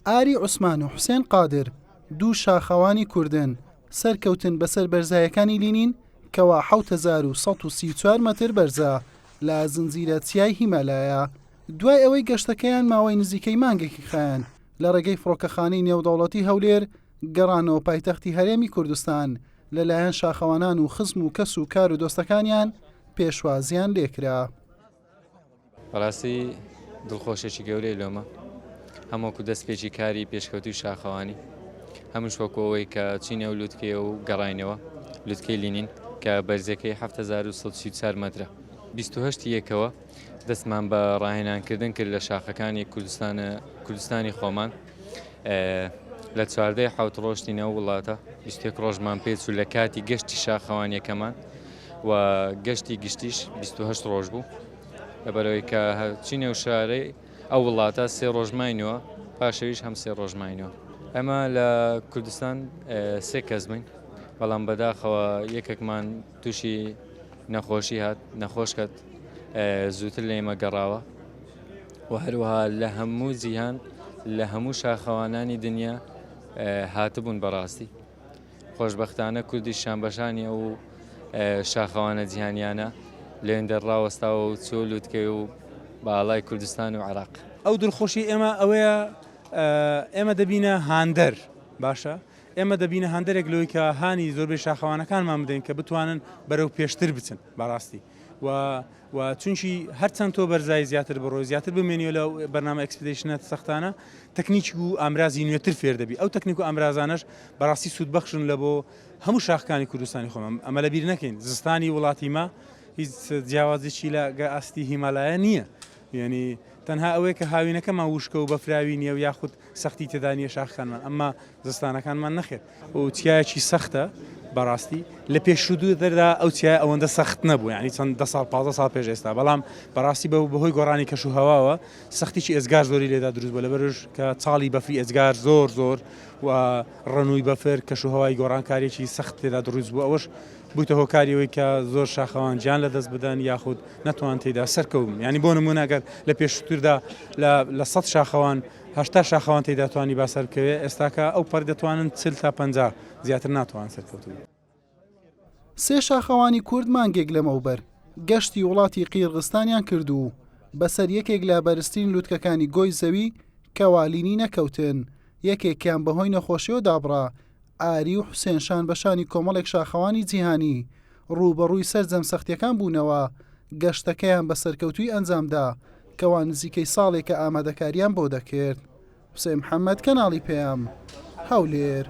ئاری عوسمان و حوسێن قادر، دوو شاخەوانی کوردن، سەرکەوتن بەسەر بەرزایەکانی لینین کەوا 7134 مەتر بەرزە لە زنجیرە چیای هیمالایا. دوای ئەوەی گەشتەکەیان ماوەی نزیکەی مانگێکی خایاند، لە ڕێگەی فڕۆکەخانەی نێودەوڵەتی هەولێر گەڕانەوە پایتەختی هەرێمی کوردستان، لەلایەن شاخەوانان و خزم و کەس و کار و دۆستەکانیان پێشوازیان لێکرا. بەڕاستی دڵخۆشێکی گەورەی لۆمە هەم وەکو دەستپێکی کاری پێشکەوتوی شاخەوانی هەمووش وەکو ئەوەی کە چینە و لوتکەیە و گەڕاینەوە لوتکەی لینین کە بەرزەکەی 1934 مەترە 28 یەکەوە دەستمان بە ڕاهێنانکردن کرد لە شاخەکانی کوردستان کوردستانی خۆمان لە چواردەی حوت ڕۆشتینە وڵاتە 21 ڕۆژمان پێچوو لە کاتی گەشتی شاخەوانیەکەمان و گەشتی گشتیش 28 ڕۆژ بوو لەبەرەوەی کە چینە و شارەی ئەو وڵاتە سێ ڕۆژ ماینەوە پاشەویش هەم سێ ڕۆژ ماینەوە ئەمە لە کوردستان سێ کەس بووین بەڵام بەداخەوە یەکێکمان تووشی نەخۆشی هات نەخۆش کەت زووتر لە ئێمە گەڕاوە و هەروەها لە هەموو جیهان لە هەموو شاخەوانانی دنیا هاتبوون بەڕاستی خۆشبەختانە کوردی شانبەشانی ئەو شاخەوانە جیهانیانە لێندەر ڕاوەستاوە و چۆ لوتکەی و باڵای کوردستان و عراق. ئەو دڵخۆشی ئێمە ئەوەیە ئێمە دەبینە هاندەر باشە ئێمە دەبینە هاندەرێک لەوەی کە هانی زۆربەی شاخەوانەکانمان بدەین کە بتوانن بەرەو پێشتر بچن بەڕاستی و و چونکی هەرچەند تۆ بەرزایی زیاتر بڕۆی زیاتر بمێنیەوە لە بەرنامە expedition ە سەختانە تەکنیک و ئامرازی نوێتر فێر دەبی ئەو تەکنیک و ئامرازانەش بەڕاستی سوودبەخشن لە بۆ هەموو شاخەکانی کوردستانی خۆمان ئەمە لەبیر نەکەین زستانی وڵاتی مە هیچ جیاوازێکی لە گە ئاستی هیمالایە نییە یعنی تەنها ئەوەیە کە هاوینەکەمان وشکە و بەفراوی نییە و یاخود سەختی تێدا نییە شاخەکانمان ئەمما زستانەکانمان نەخێر و چیایەکی سەختە بەڕاستی لە پێشوودردا ئەو چیای ئەوەندە سەخت نەبوو یعنی چەند دە ساڵ 15 ساڵ پێش ئێستا بەڵام بەڕاستی بە بەهۆی گۆڕانی کەش و هەواوە سەختیی ئێجگار زۆری لێدا دروست بوو لەبەرش کە چاڵی بەفری ئێجگار زۆر زۆر و ڕەنووی بەفر کەش و هەوای گۆڕانکاریی سەخت تێدا دروست بوو ئەوەش بوویتە هۆکاری ئەوەی کە زۆر شاخەوان گیان لەدەست بدەن یاخود نەتوان تێیدا سەرکەون یانی بۆ نموونە گەر لە پێشووتردا لە سەد شاخەوان 80 شاخەوان تێیدا توانی با سەربکەوێ ئێستاکە ئەو پەڕی دەتوانن 40 تا 50 زیاتر ناتوان سەرکەوتوو بن. سێ شاخەوانی کورد مانگێک لەمەوبەر گەشتی وڵاتی قیرغستانیان کرد و بەسەر یەکێک لە بەرزترین لوتکەکانی گۆی زەوی کەوا لینی نەکەوتن، یەکێکیان بەهۆی نەخۆشیەوە دابڕا، ئاری و حوسێن شان بە شانی کۆمەڵێک شاخەوانی جیهانی ڕووبەڕووی سەرجەم سەختیەکان بوونەوە، گەشتەکەیان بە سەرکەوتووی ئەنجامدا کەوا نزیکەی ساڵێکە ئامادەکاریان بۆ دەکرد. حوسێن محەمەد، کەناڵی پەیام، هەولێر.